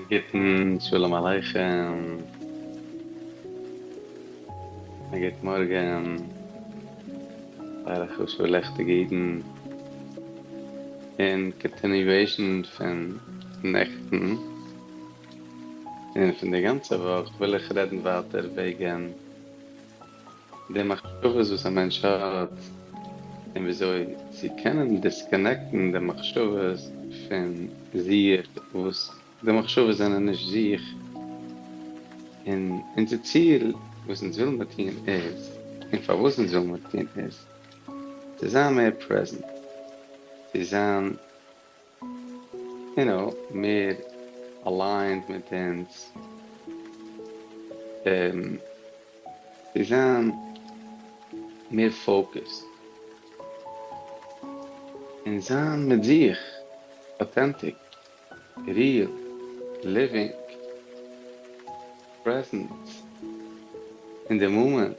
גוטן שלום עליכם, א גוט מארגען, פאר חשוב'ע לעכטיגע אידן, אין continuation פון נעכטן און פון די גאנצע וואך וויל איך רעדן ווייטער וועגן די מחשבות וואס א מענטש האט און וויאזוי צו קענען disconnect ן די מחשבות פון זיך וואס די מחשבות זענען נישט זיך, און אונזער ציל וואס אונז וויל מיר טון איז, און פארוואס אונז וויל מיר טון איז, צו זיין מער present, צו זיין you know מער aligned מיט אונז, צו זיין מער focused, און זיין מיט זיך, authentic, real, living, present, אין די מאמענט,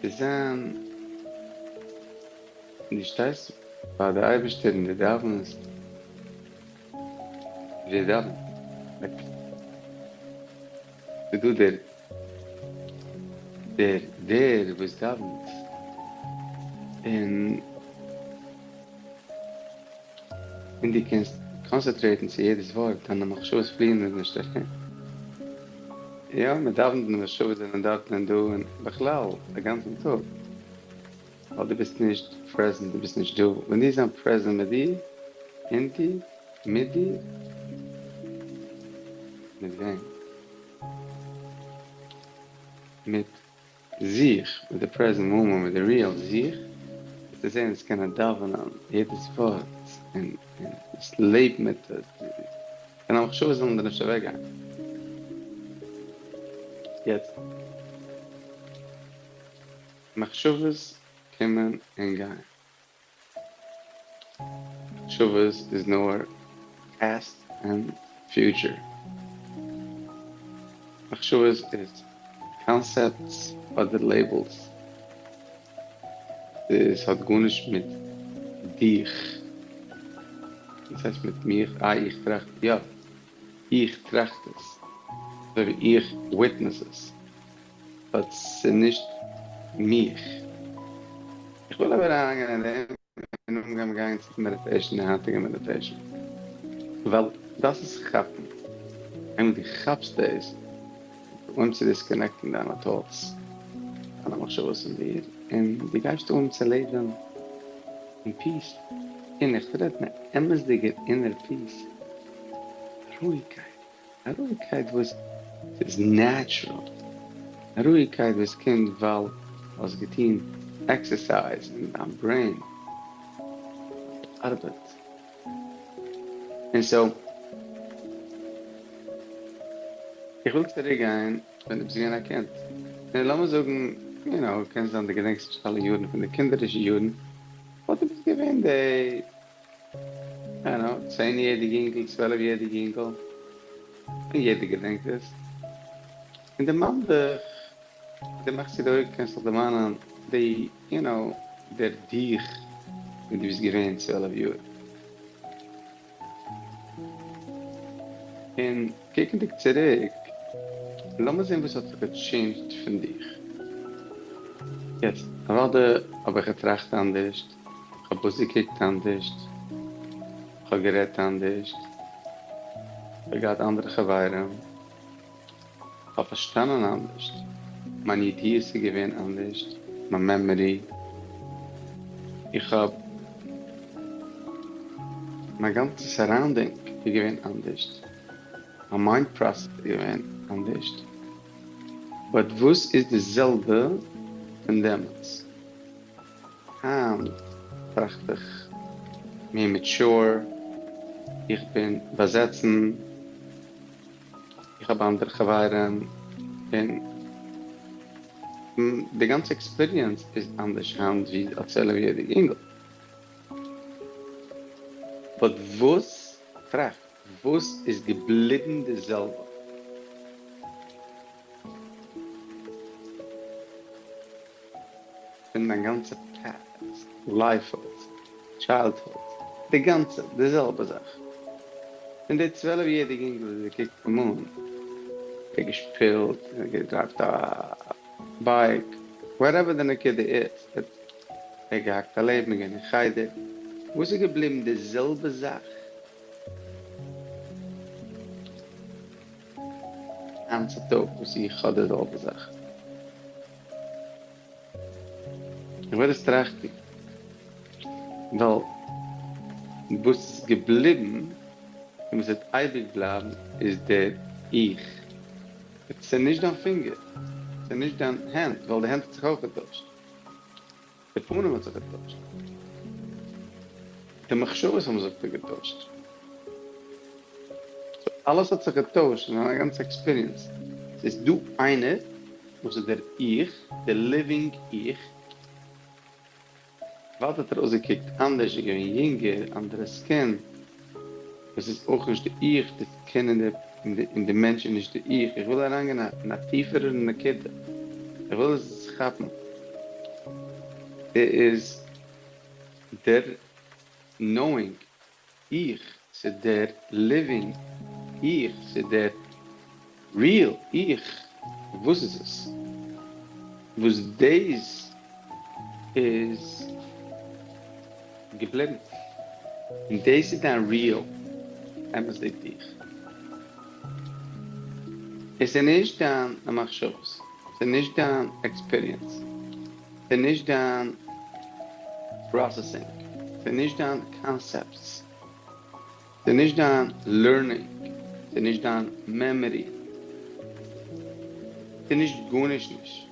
צו זיין, דו שטייסט פאר די אייבערשטער און דו דאווענסט, ווער דאווענט? like ס'איז דא דער דער דער וואס דאווענט און און דו קענסט concentrate ן צו יעדעס ווארט, דיינע מחשבות פליען דיר נישט ארום. יא, מען דאווענט און די מחשבות זענען דארטן און דא און בכלל א גאנצן טאג, ווייל דו ביסט נישט present, דו ביסט נישט דא. ווען דו זיין present מיט דיר, אין דיר, מיט דיר, מיט וועם? מיט זיך, מיט די present moment, מיט די real זיך, וועסטו זען וועסט קענען דאווענען יעדעס ווארט און וועסט לעבן מיט עס, דיינע מחשבות זאלן דיר נישט אוועקגיין. יעצט, מחשבות קומען און גייען. מחשבות איז נאר past and future. מחשבות איז concepts אדער labels. עס האט גארנישט מיט דיך. וואס הייסט מיט מיך? אה איך טראכט יא. איך טראכט עס. אזוי ווי איך witness עס. but ס'נישט מיך. איך וויל אבער אריינגיין אין דעם און אנגיין גיין צו די meditation, די היינטיגע meditation, ווייל דאס איז כאפן, איינמאל דו כאפסט דאס, אן צו disconnect ן דיינע thoughts, דיינע מחשבות פון דיר, און דו גייסט אן צו לעבן אין peace, און איך רעד פון א אמת'דיגער inner peace, רואיגקייט. א רואיגקייט וואס איז natural, א רואיגקייט וואס קומט ווייל האסט געטון exercise אין דיין brain ארבעט, און so איך וויל צוריק גיין ווען דו ביסט געווען א קינד, און לאמיר זאגן you know קען זיין דו געדענקסט נישט אלע יארן פון די קינדערישע יארן, but דו ביסט געווען די you know, 10 יעריג אינגל, 12 יעריג אינגל, און יעדער געדענקט עס, און דערמאן דיך, דו מאכסט צו די אויגן קענסט דיך דערמאנען די, you know, דער דיך ווען דו ביסט געווען 12 יאר. און קוקנדיג צוריק, לאמיר זען וואס האט זיך גע change ט פון דיך. יעצט, אוודאי האב איך געטראכט אנדערשט, כ'האב אויסגעקוקט אנדערשט, כ'האב גערעדט אנדערשט, כ'האב געהאט אנדערע חברים, כ'האב פארשטאנען אנדערשט, מיין ידיעות איז געווען אנדערשט, מיין memory, איך האב, מיין גאנצע surrounding איז געווען אנדערשט, מיין mind process איז געווען אנדערשט, but וואס איז די זעלבע פון דעמאלטס? היינט טראכט איך מער mature, איך בין באזעצן, איך האב אנדערע חברים, און די גאנצע experience איז אנדערש היינט ווי א 12 יעריג אינגל. but וואס טראכט, וואס איז געבליבן די זעלבע? פון דיין גאנצע past, lifehood, childhood, די גאנצע, די זעלבע זאך. און די 12 יעריגע אינגל ווי זי קוקט אים אן, ער האט געשפילט, ער האט געדרייווט א bike, whatever די נקודה איז, ער האט געהאקט א לעבן, געווען אין חדר, וואס איז געבליבן די זעלבע זאך? היינט צו טאג וואס איך האב די זעלבע זאך. איך וועל עס טראכטן, ווייל וואס איז געבליבן און וואס וועט אייביג בלייבן איז דער איך. עס איז נישט דיין פינגער, עס איז נישט דיין הענט, ווייל די הענט האט זיך אויך געטוישט, די פנים האט זיך געטוישט, די מחשבות האבן זיך געטוישט, אלעס האט זיך געטוישט אין א גאנצע experience. ס'איז דא איינער וואס איז דער איך, דער living איך, ווייל האט ער אויסגעקוקט אנדערש, איז געווען יונגער, אנדערע skin, דאס איז אויך נישט די איך, די skin און די מענטש איז נישט די איך, איך וויל אריינגיין אין א טיפערע נקודה, איך וויל עס כאפן, איז דער knowing איך, ס'איז דער living איך, ס'איז דער real איך, וואס איז עס? וואס דאס איז געבליבן, און דאס איז דיין real אמת'דיג דיך. עס איז נישט דיין מחשבות, ס'איז נישט דיין experience, ס'איז נישט דיין processing, ס'איז נישט דיין concepts, ס'איז נישט דיין learning, ס'איז נישט דיין memory, ס'איז נישט גארנישט נישט.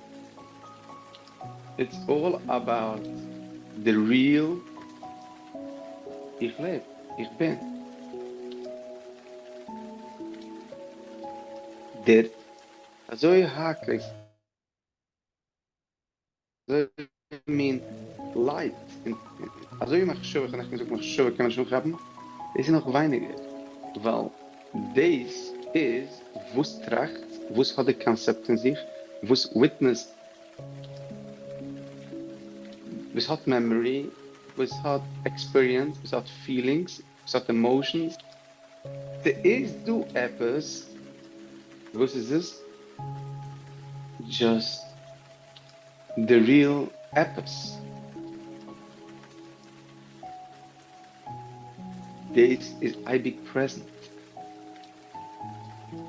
It's all about the real איך לעב, איך בין. דער אזוי האקליג. אזוי מין light, אזוי ווי מחשבה, איך האב נעכטן געזאגט מחשבה קען מען נישט אנכאפן, דאס איז נאך ווייניגער, ווייל דאס איז וואס טראכט, וואס האט די קאנסעפט אין זיך, וואס witness ט, וואס האט memory, וואס האט experience, וואס האט feelings, וואס האט emotions. ס'איז דא עפעס, וואס איז עס? Just די real עפעס. דאס איז אייביג present.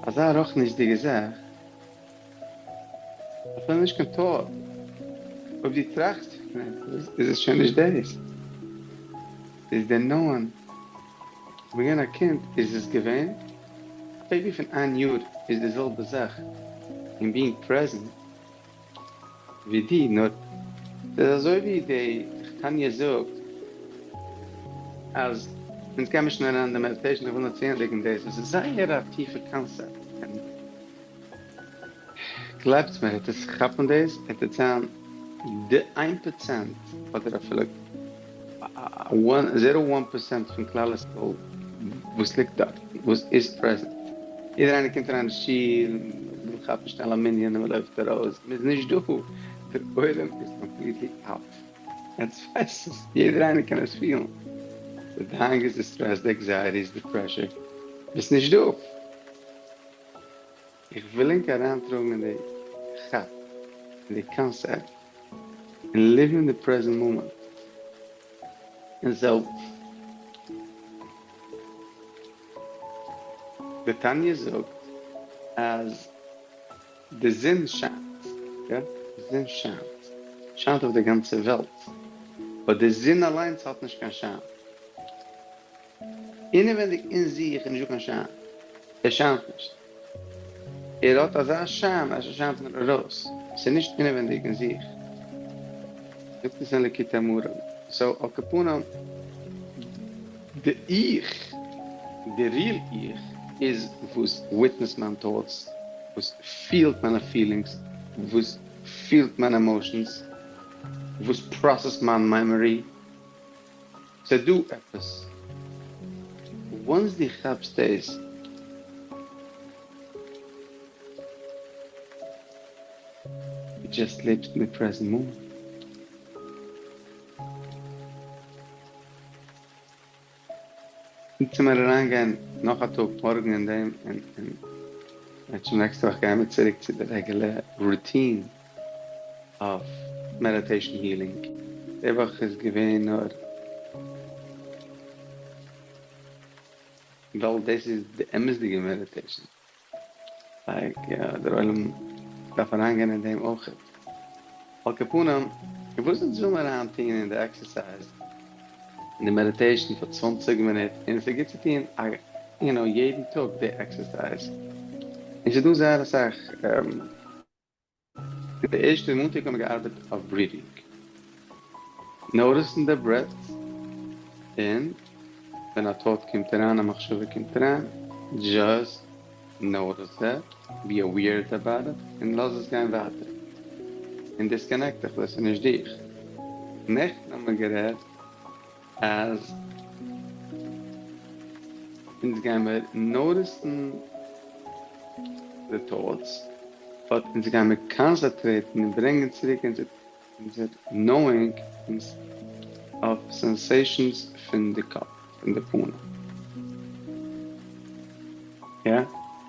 אזא רוחניות'דיגע זאך, אפילו נישט קיין thought, אויב דו טראכסט פון עפעס איז עס שוין נישט דאס, איז דער נאמען. כ'בין געווען א קינד איז עס געווען, א baby פון איין יאר איז די זעלבע זאך אין being present ווי די, נאר ס'איז אזוי ווי די תניא זאגט אז אונז גיימיר שוין אריין אין די meditation, איך וויל נאר צוענדיגן דאס, עס איז זייער א טיפע קאנסעפט, און גלייבטס מיר, העט עס כאפן דאס, העט עס זיין די 1% אדער אפילו zero one percent פון כלל ישראל וואס ליגט דארט, וואס איז present. יעדער איינער קומט אריין אין שול, מ'וויל כאפן שנעל א מנין און מ'לויפט ארויס, מ'איז נישט דא, דער עולם איז completely out. עטס ווייסט עס, יעדער איינער קען עס פילן. די דאגות, די סטרעס, די anxieties, די pressure, ביסט נישט דא. איך וויל ענק אריינטראגן אין די כאפ, אין די קאנסעפט, און ליוון אין די present moment. און so. די תניא זאגט אז די זון שיינט, יא, די זון שיינט, שיינט אויף די גאנצע וועלט, but די זון אליינס האט נישט קיין שיין. אינעווענדיג אין זיך איז נישטא קיין שיין, ער שיינט נישט. ער האט אזא שיין אז ער שיינט נאר ארויס, ס'איז נישט אינעווענדיג אין זיך. זאגט עס אין ליקוטי מוהר"ן. So על כל פנים, די איך, די real איך, איז וואס witness מיין thoughts, וואס פילט מיינע feelings, וואס פילט מיינע emotions, וואס process מיין memory. ס'איז דא עפעס. Once דו כאפסט דאס. דו just לעבסט אין די present moment. אונז מיר אריינגיין נאך א טאג מארגן אין דעם, און און נעקסטע וואך גייען מיר צוריק צו די regular routine of meditation healing. די וואך איז געווען נאר ווייל דאס איז די אמת'דיגע meditation. Like, יא, דער עולם דארף אריינגיין אין דעם אויך. על כל פנים, וואס אונז וויל מיר היינט טון אין די exercise, אין די meditation פאר 20 מינוט, און עס איז גוט צו טון יעדן טאג די exercise. און ס'איז דא זייער אסאך, די ערשטע מאנטאג האבן מיר געארבעט אויף breathing. Noticing the breath, און ווען א thought קומט אריין, א מחשבה קומט אריין, just notice that, be aware about it, און לאז עס גיין ווייטער. און disconnect דיך, דאס איז נישט דיך. נעכטן האבן מיר גערעדט אז אונז גייען מיר notice ן די thoughts, but אונז גייען מיר concentrate ן און ברענגען צוריק אונזער knowing אויף sensations פון די קאפ, פון די פנים. יא?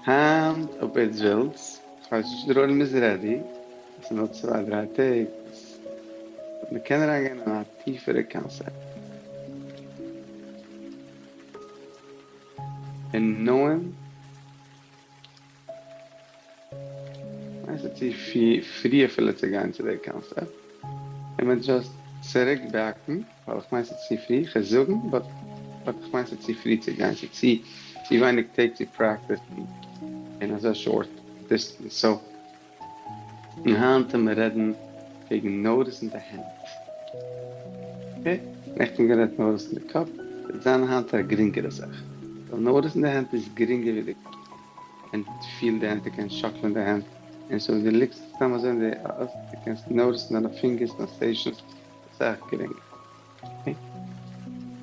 היינט אויב עטס ווילטס, איך ווייס נישט דער עולם איז ready, עס איז נאר צוויי דריי טעג, מען קען אריינגיין אין א טיפערע קאנסעפט. און knowing, ווייס איך צו פרי אפילו צו גיין צו דער קאנסעפט, און מען just צוריק back ן, ווייל איך מיין ס'איז צו פרי, איך וועל זאגן, but איך מיין ס'איז צו פרי צו גיין, ס'איז צו ווייניג טעג צו practice ן אין אזא short distance, so און היינט וועלן מיר רעדן וועגן notice ן די הענט. Okay, נעכטן גערעדט notice ן די קאפ, וועט זיין היינט א גרינגערע זאך. ווייל notice ן די הענט איז גרינגער ווי די קאפ. קענסט פילן די הענט, דו קענסט שאקלען די הענט, און so דו ליגסט סתם אזוי אין די earth, דו קענסט notice ן דיינע פינגערס, sensations, אסאך גרינגער. Okay?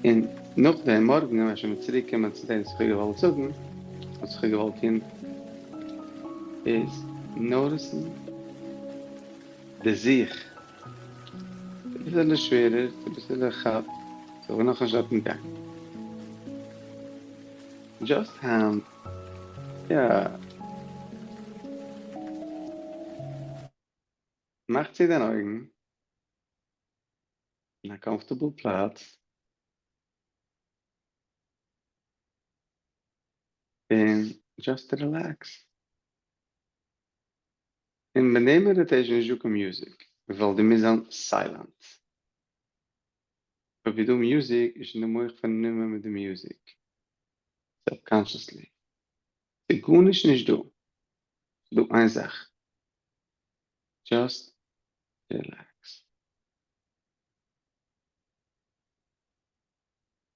און נאכדעם, מארגן ווען מיר צוריק קומען צו דעם וואס איך האב געוואלט זאגן, וואס איך האב געוואלט טון, איז notice ן די זיך. אביסעלע שווערער, אביסעלע כאפט, so כ'בין נאכנישט דארטן גיין. Just היינט, יא. מאך צו דיין אויגן, אין א comfortable פלאץ, און just relax. און ביי דעם meditation איז נישטא קיין music, ווייל דו מוזט זיין silent. אויב איז דא music איז שוין די מח פארנומען מיט די music, subconsciously. ס'איז גארנישט נישט דא. ס'איז דא איין זאך, just relax.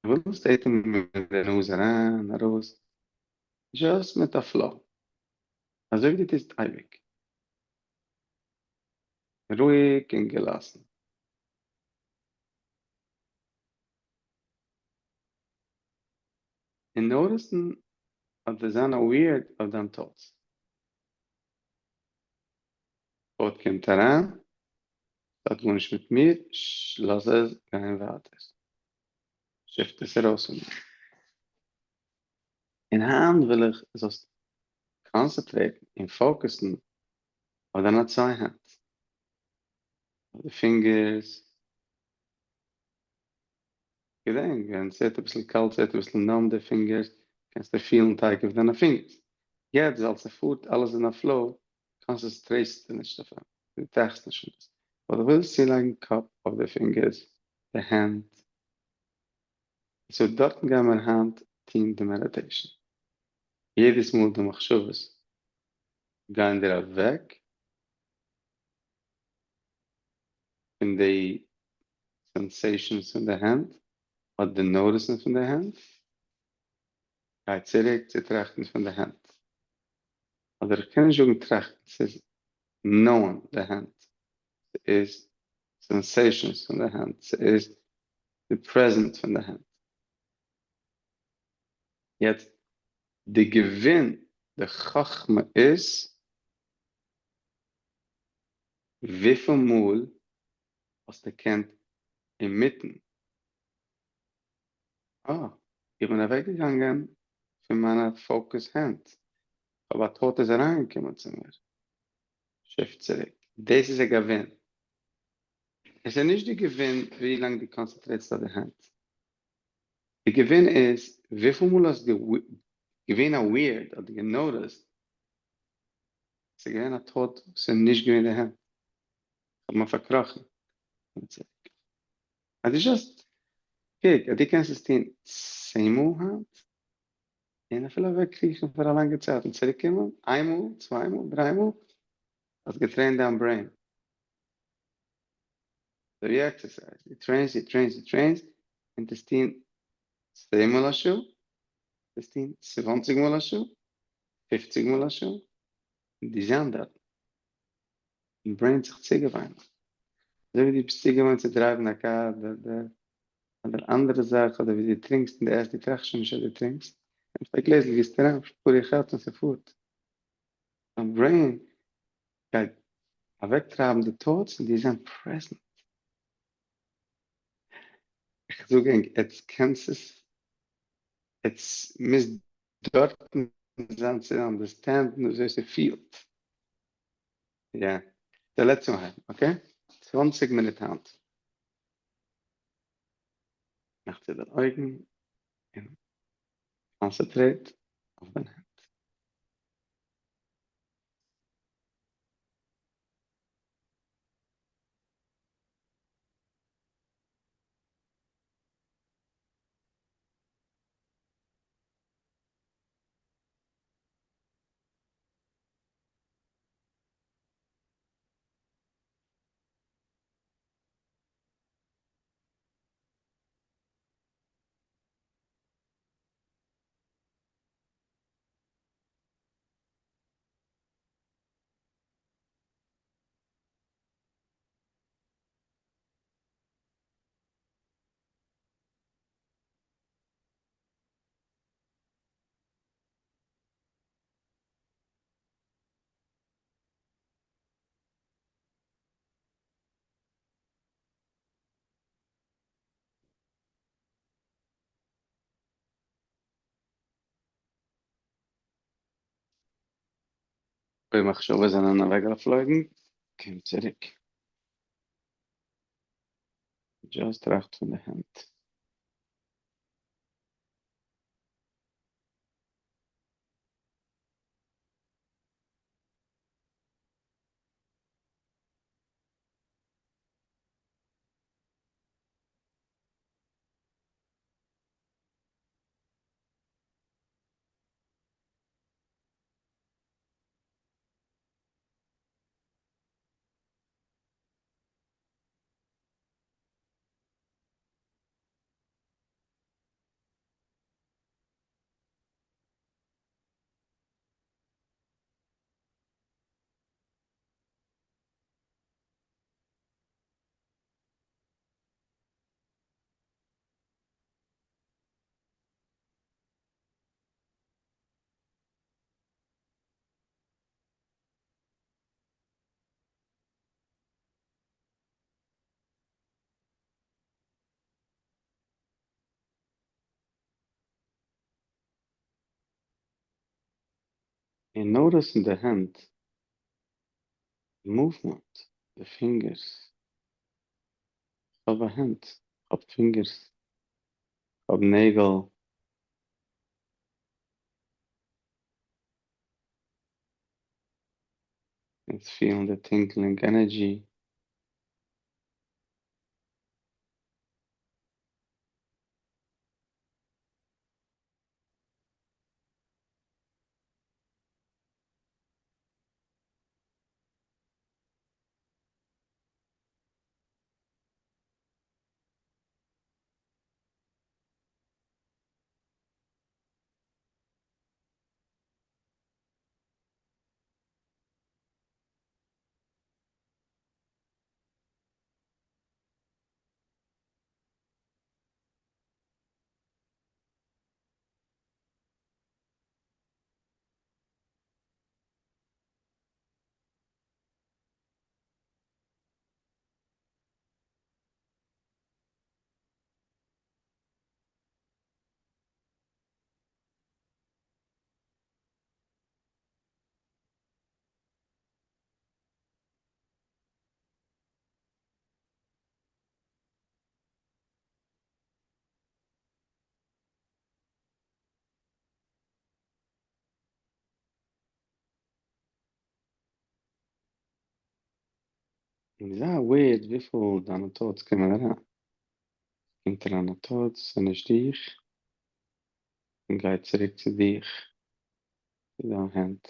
ווילסט אטעמען מיט די נאז אריין ארויס, just מיט א flow, אזוי ווי דו טוסט אייביג, רואיג און געלאסן. און notice ן אדער זיין aware אויף דיין thoughts. Thought קומט אריין, ס'האט גארנישט מיט מיר, לאז עס גיין ווייטער. Shift עס ארויס פון מיר. און היינט וויל איך זאלסט concentrate ן און focus ן אויף דיינע צוויי הענט, אויף די פינגערס. געדענק, ווען ס'ווערט אביסל קאלט, ס'ווערט אביסל numb די פינגערס, קענסטו פילן תיכף דיינע פינגערס. יעצט ווייל ס'פארט אלעס אין א flow, concentrate סטו נישט אויף אים, דו טראכסט נישט פון דאס. אבער דו ווילסט צולייגן קאפ אויף די פינגערס, די הענט. So דארטן גייען מיר היינט טון די meditation. יעדעס מאל די מחשבות גייען דיר אוועק פון די sensations פון די הענט, אדער די notice ן פון די הענט, גיי צוריק צו טראכטן פון די הענט. אדער איך קען נישט זאגן טראכטן, ס'איז knowing די הענט, ס'איז sensations פון די הענט, ס'איז די present פון די הענט. יעצט, די געווין, די חכמה איז, וויפיל מאל האסטו געקענט אינמיטן, אה. איך בין אוועקגעגאנגען פון מיינע focus הענט. אבער א thought איז אריינגעקומען צו מיר. Shift צוריק. דאס איז א געווין. עס איז נישט די געווין ווי לאנג דו קאנצענטרירסט אויף די הענט. די געווין איז וויפיל מאל האסט געווען aware אדער גע notice ט ס'איז געווען א thought וואס איז נישט געווען די הענט. כ'האב מיר פארקראכן. אז דו just קוק אז דו קענסט עס טון 10 מאל היינט, און אפילו אוועקקריכן פאר א לאנגע צייט און צוריק קומען, איין מאל, צוויי מאל, דריי מאל, האסט גע train ט דיין brain. אזוי ווי exercise, דו train סט, דו train סט, דו train סט, און טוסט טון 10 מאל א שעה, טוסט טון 20 מאל א שעה, 50 מאל א שעה, און דו זיין דארט. און brain זיך צוגעוויינט. אזוי ווי דו ביסט צוגעוואוינט צו drive ן א קאר אדער אדער אנדערע זאך, אדער ווי דו טרינקסט און דו עסט, דו טראכסט שוין נישט אז דו טרינקסט, נעמסט א גלעזל, גיסט אריין, פאר איך און ס'פארט. דיין brain גייט אוועקטרייבן די thoughts און דו זיין present. איך זאג ענק, עטס קענטס עס, עטס מוזט דארטן זיין צו understand ן וויאזוי ס'פילט. יא, די לעצטע מאל, okay? 20 מינוט היינט. מאך צו די אויגן און concentrate אויף דיין הענט. אויב מחשבות זענען אוועקגעפלויגן, קום צוריק. Just טראכט פון די הענט. און notice אין די הענט, די movement, די fingers. איך האב א הענט, איך האב fingers, איך האב נעגל. קענסט פילן די tingling energy. און זיי aware וויפיל דיינע thoughts קומען אריין. קומט אריין א thought, ס'איז נישט דיך, און גיי צוריק צו דיך, צו דיין הענט.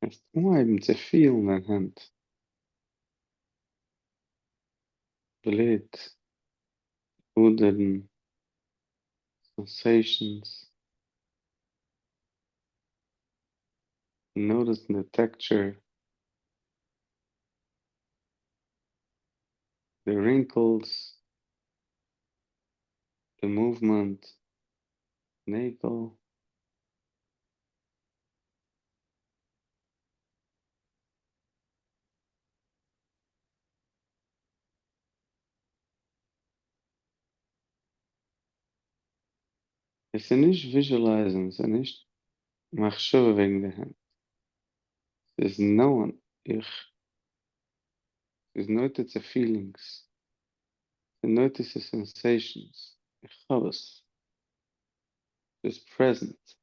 קענסט אנהייבן צו פילן דיין הענט. בלוט, אדערן, sensations. Notice the texture, the wrinkles, the movement, נעגל. עס איז נישט visualizen, עס איז נישט מחשבה וועגן די הענט. עס איז known, איך, עס איז נוטה צו feelings, עס איז נוטה צו sensations, איך האב עס. עס איז present.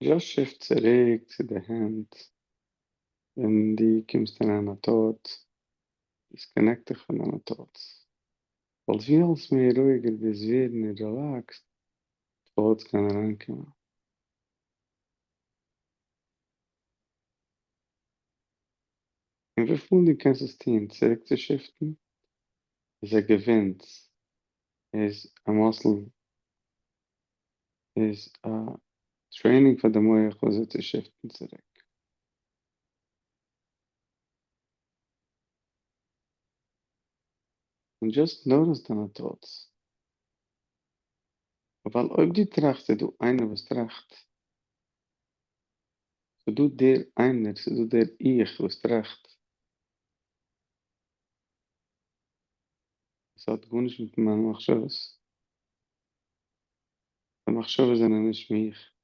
Just shift צוריק צו די הענט, ווען דו קומסט אריין א thought, disconnect דיך פון דיינע thoughts. ווייל ווי אלס מער רואיגער דו וועסט ווערן און relaxed, thoughts גייען אריינקומען. און וויפיל דו קענסט עס טון צוריק צו shift ן, איז א געווינס, איז א muscle, איז א training פאר די מח וויאזוי צו shift ן צוריק. און just notice דיינע thoughts. ווייל אויב דו טראכסט איז דא איינער וואס טראכט. ס'איז דא דער איינער, ס'איז דא דער איך וואס טראכט. עס האט גארנישט מיט מיינע מחשבות. די מחשבות זענען נישט מיך.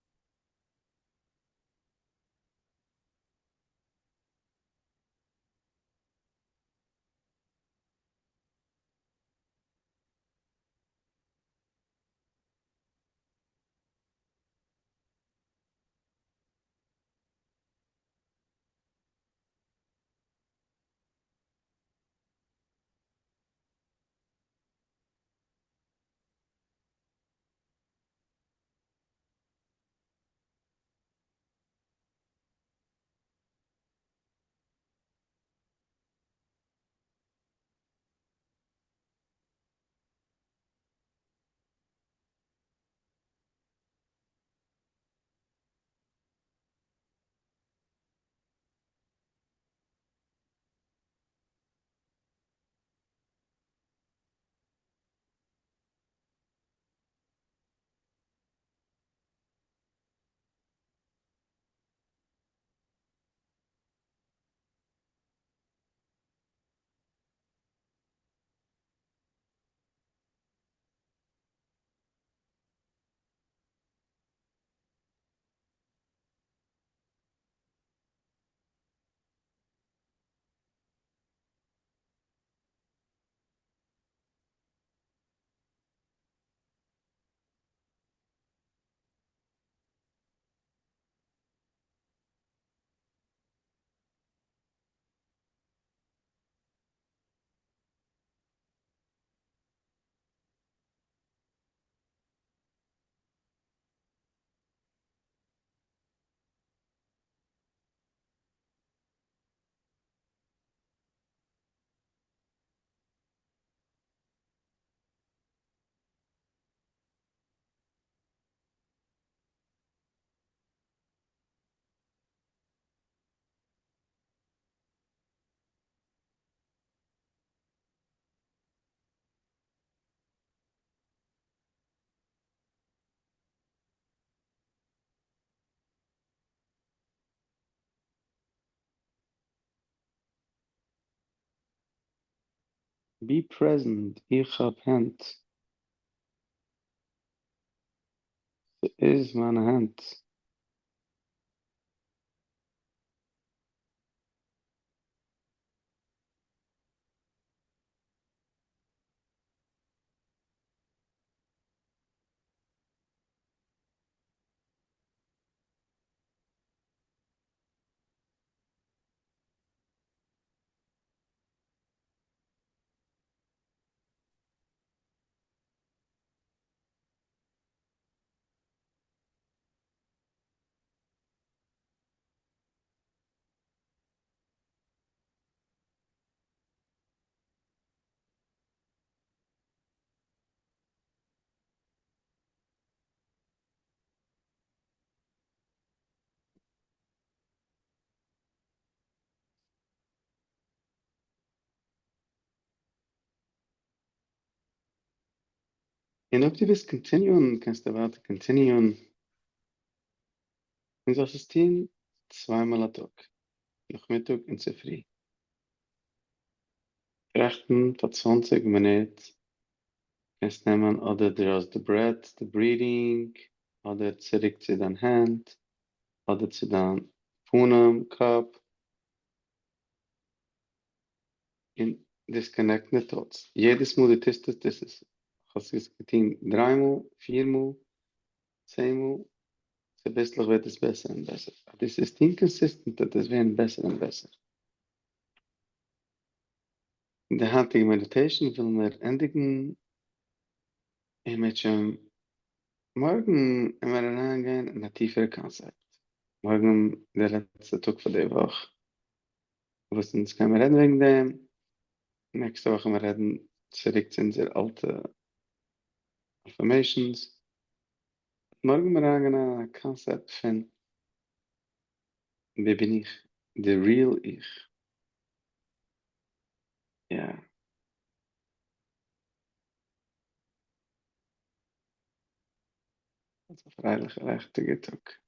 Be present, איך האב הענט. ס'איז מיינע הענט. און אויב דו ווילסט continue ען, קענסטו ווייטער continue ען. און זאלסט עס טון צוויי מאל א טאג, נאכמיטאג און צופרי. טראכטן פאר 20 מינוט, קענסט נעמען אדער just די breath, די breathing, אדער צוריק צו דיין הענט, אדער צו דיין פנים, קאפ, און disconnect ן די thoughts. יעדעס מאל דו טוסט עס, טוסט עס. האסט עס געטון דריי מאל, פיר מאל, 10 מאל, צוביסלעך ווערט עס בעסער און בעסער. אז דאס איז טון consistent וועט עס ווערן בעסער און בעסער. די היינטיגע meditation ווילן מיר ענדיגן אם ירצה השם מארגן וועלן מיר אריינגיין אין א טיפערע קאנצעפט. מארגן דער לעצטע טאג פאר די וואך וואס אונז קען מיר רעדן וועגן דעם. נעקסטע וואך וועלן מיר רעדן צוריק צו אונזער אלטע affirmations. מארגן מיר אריינגיין אין א קאנצעפט פון ווער בין איך? די real איך. יא. א פרייליכע לעכטיגע טאג.